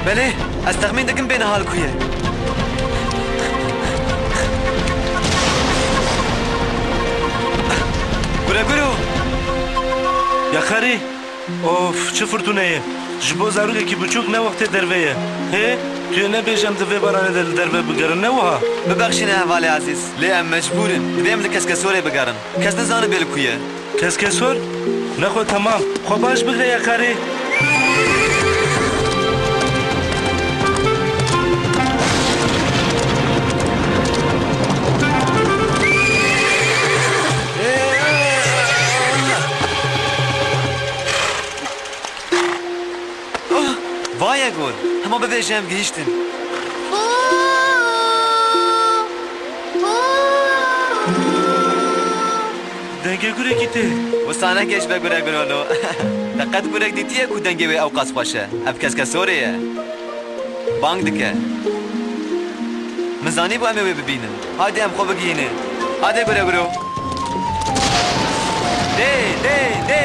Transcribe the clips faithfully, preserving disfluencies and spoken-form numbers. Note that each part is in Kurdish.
Belê, ez texmîn dikim bê niha li ku ye. Gure guro! Yakarî! Of, çi firtûne ye! Ji bo zarokekî biçûk ne wextê derve ye. Hê? Tu yê nebêjî em di vê baranê de li derve bigerin, ne wiha? Bibexşîne hevalê ezîz, lê em mecbûr in. Divê em li Keskesorê bigerin. Kes nizane bê li ku ye. Keskesor? Nexwe temam. Xwe baş bigre Yakarî. Ah! Vaye gol! Hema bibêje em gihîştin. Dengê gurekî tê. Wisa neke ji be gure gurolo. Te qet gurek dîtiye ku dengê wê ewqas xweş e? Ev Keskesorê ye. Bang dike. Min zanîbû em ê wê bibînin. Hadê em xwe bigihînin. Hadê gure guro. Dê, dê, dê.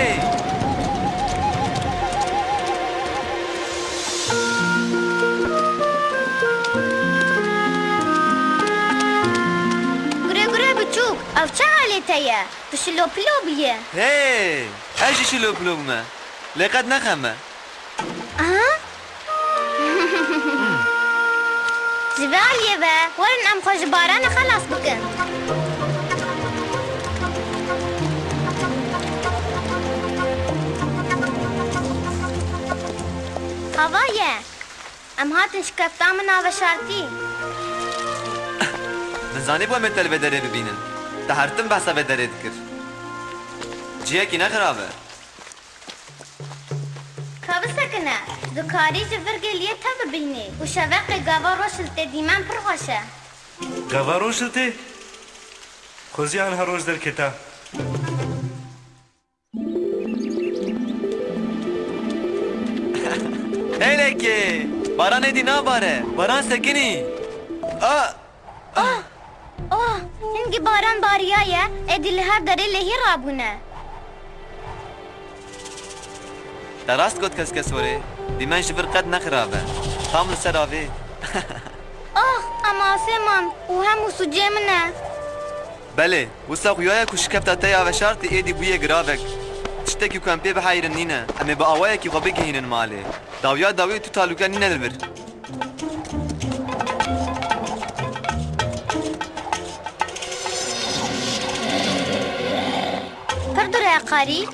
Gure gure biçûk, ev çi halê te ye? Tu şilo pilo bûye. Hey, ez jî şilo pilo bûme. Lê qet nexeme. Aha. Ji vê aliyê ve, werin em xwe ji baranê xelas bikin. Hava ye. Em hatin şikefta min a veşartî. Min zanîbû em ê te li vê derê bibînin. Te her tim behsa vê derê dikir. Cihekî ne xirab e. Ka bisekine, tu dikarî ji vir geliyê te bibînî û şeveqê gava Roşiltê dîmen pir xweş e. Gava Roşiltê? Xwezî aniha roj derketa. Heylekê! Baran êdî nabare. Baran sekinî. A! Ah! Oh! Hingî baran bariyaye, êdî li her derê lehî rabûne. Te rast got Keskesorê. Dîmen ji vir qet ne xirab e. Tam li ser avê. Oh! Em asê man û hemû sûcê min e. Belê, wisa xuya ye ku şikefta te ya veşartî êdî bûye giravek. Tiştekî ku em pê biheyrin nîne. Em ê bi awayekî xwe bigihînin malê. Dawiya dawiyê tu talûke nîne li vir. Pir dûr e Yakarî.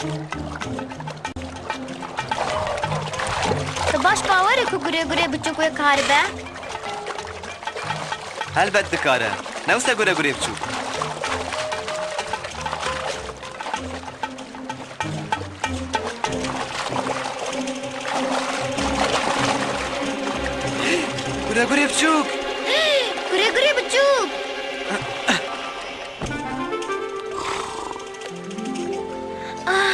Tu baş bawer î ku gurê gurê biçûk wê karibe? Helbet dikare. Ne wisa gure gurê biçûk. Gure gurê biçûk. Gure gurê biçûk. Ah.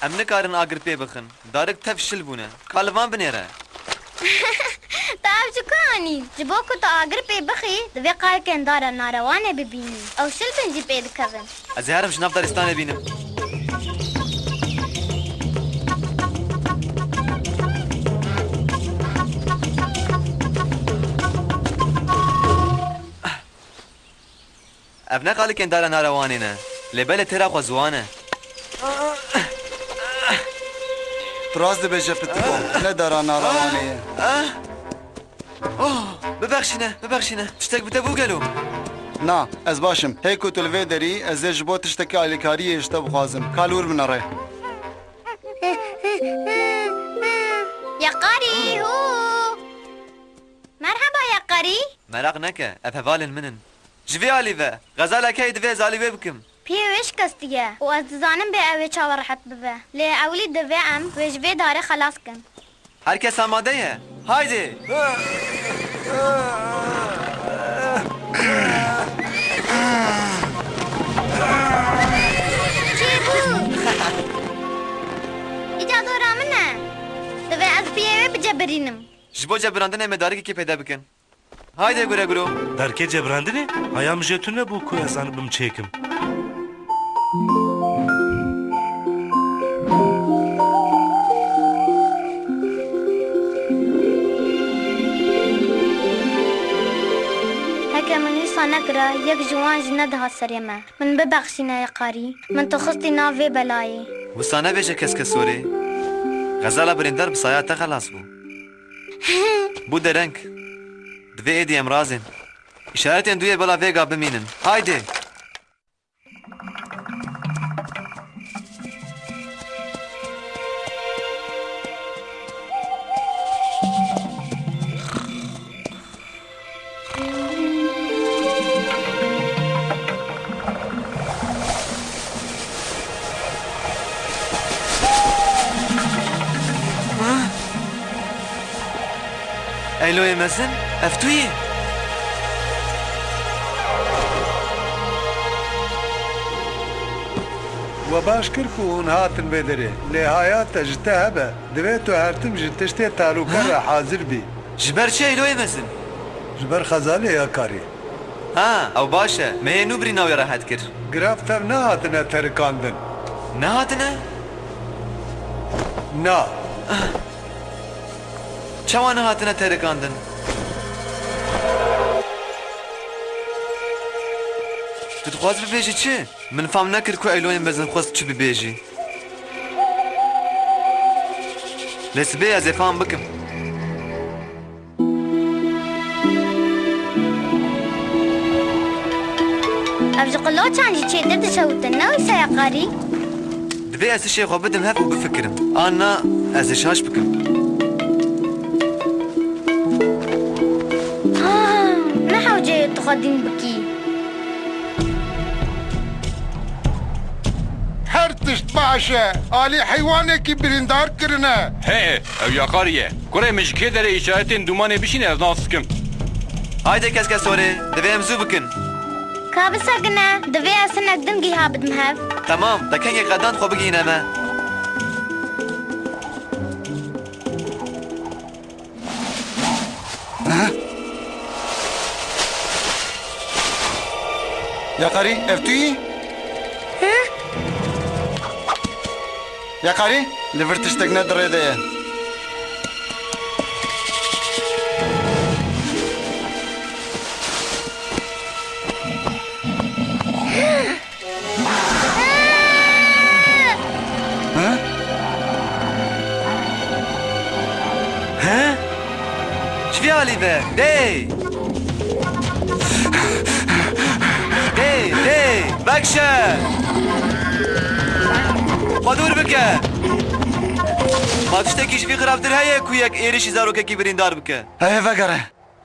Em nikarin agir pê bixin. Darik tev şil bûne. Ka li van binêre. Te ev ji ku anî? Ji bo ku tu agir pê bixî, divê qalikên dara narewanê bibînî. Ew şil bin jî pê dikevin. Ez ê herim ji nav daristanê bînim. Ev ne qalikên dara narewanê ne, lê belê têra xwe ziwan e. Tu rast dibêje pitiko, ne dara narewanê ye. Oh, bibexşîne, bibexşîne. Tiştek bi te bû gelo? Na, ez baş im. Hê ku tu li vê derî, ez ê ji bo tiştekî alîkariyê ji te bixwazim. Ka li wir binere. Yakarî, hû! Merheba Yakarî. Meraq neke, ev hevalên min in. Ji vê alî ve, xezaleke heye divê ez alî wê bikim. Piyê wê şikestiye û ez dizanim bê ew ê çawa rehet bibe. Lê ewilî divê em wê ji vê darê xelas kin. Her kes amade ye? Haydi! Çêbû! Îca dora min e. Divê ez piyê wê bicebirînim. Ji bo cebirandinê me darikekê peyde bikin. Haydi gure guro. Darkê cebirandinê? Haya min jê tune bû ku ez anibim çêkim. Heke min wisa nekira, yek ji wan jî nedihat serê me. Min bibexşîne Yeqarî. Min tu xistî nav vê belayê. Wisa nebêje Keskesorê. Xezala birîndar bi saya te xelas bû. Bû dereng. Divê êdî em razên. Îşaretên duyê bela vêga bimînin. Haydê! Eyloyê mezin, ev tu yî? We baş kir ku hûn hatin vê derê, lê haya te ji te hebe, divê tu her tim ji tiştê tehlûke re hazir bî. Ji ber çi Eyloyê mezin? Ji ber xezalê Yeqarî. Ha, ew baş e. Me yê nû birîna wê rehet kir. Giraf tev nehatine terikandin. Nehatine? Na. Çawa nehatine terikandin? Tu dixwazî bibêjî çi? Min fam nekir ku Eyloyê mezin xwest çi bibêjî. Lê sibê ez ê fam bikim. Ev ji qiloçan jî çêtir dişewitin, ne wisa Yeqarî? Divê ez tiştê xwe bidim hev û bifikirim. An na, ez ê şaş bikim. Ah, ne hewce ye tu xwe dîn bikî. Her tişt baş e. Alî heywanekî birîndar kirine. He, ew Yeqarî ye. Kurê min ji kê derê îşaretên dûmanê bişîne ez nas dikim. Haydi Keskesorê, divê em zû bikin. Ka bisekine, divê ez hinek din giha bidim hev. Temam, te kengê qedan xwe bigihîne me. Aha. Yeqarî, ev tu yî? Hı? Yeqarî, li vir tiştek ne di rê de ye. Hı? Hı? Ji vî alî ve. Dey! Dey, dey! Vekşe! Xwe dûr bike! Ma tiştekî ji vî xirabtir heye ku yek êrişî zarokekî birîndar bike? Heye vegere.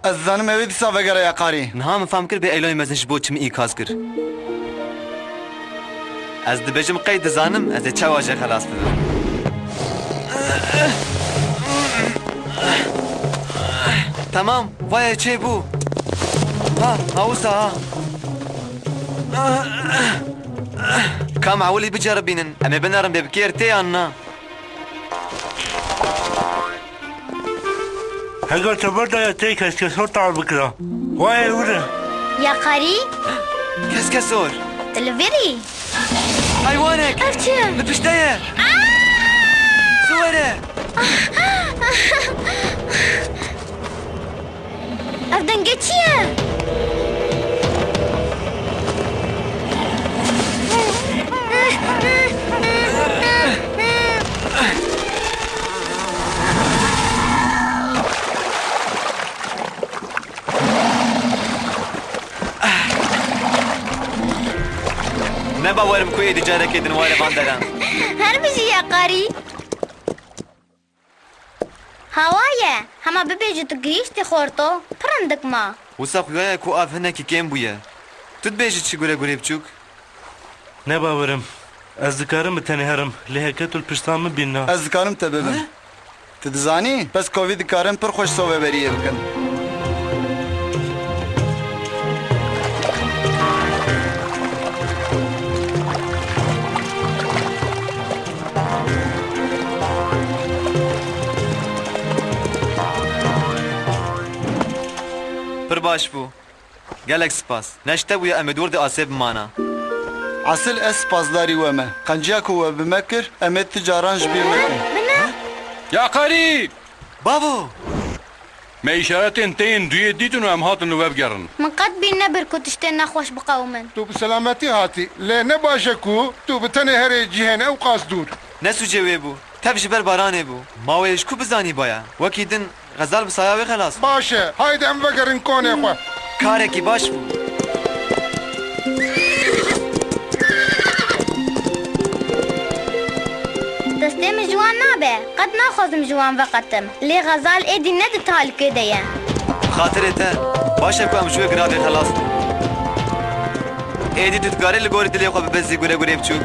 Ez dizanim ew ê dîsa vegere Yeqarî. Niha min fam kir bê Eyloyê mezin ji bo çi min îkaz kir. Ez dibêjim qey dizanim ez ê çawa jê xelas bibim. Temam, vaye çêbû. Ha, ha wisa ha. Kam ewilî biceribînin, em ê binerin bê bi kêr tê yan na. Hega te berdaye tê Keskesor tal bikira. Wayê wire. Yeqarî? Keskesor. Tu li vir î? Heywanek. Ev çi ye? Li pişt te ye. Aa! Zû were. Ev dengê çi ye? Ne bawerim ku êdî carekê din were van deran. Her bijî Yeqarî. Hawa ye, hema bibêjî tu gihîştî xorto, pir hindik ma. Wisa xuya ye ku av hinekî kêm bûye. Tu dibêjî çi gure gurê biçûk? Ne bawerim. Ez dikarim bi tenê herim, lê heke tu li pişta min bî na. Ez dikarim te bibim. He? Tu dizanî, peskovî dikarin pir xweş soveberiyê bikin. Pir baş bû. Gelek spas. Ne ji te bûye em ê di wir de asê bimana. Esil ez spasdarî we me. Qenciya ku we bi me kir, em ê tu caran ji bîr nekin. Bine. Ya qerî! Bavo! Me îşaretên tên duyê dîtin û em hatin li we bigerin. Min qet bîr nebir ku tiştên nexweş biqewimin. Tu bi selametî hatî, lê ne baş e ku tu bi tenê herê cihên ew qas dûr. Ne sûcê wê bû. Tev ji ber baranê bû. Ma wê ji ku bizanî baya? Wekî din Xezal bi saya wê xelas bû. Baş e, haydi em vegerin konê xwe. Karekî baş bû. Destê min ji wan nabe. Qet naxwazim ji wan veqetim. Lê Xezal êdî ne di talikê de ye. Bi xatirê te, baş e ku em ji wê giravê xelas bûn. Êdî tu dikarî li gorî dilê xwe bibezî gure gurê biçûk.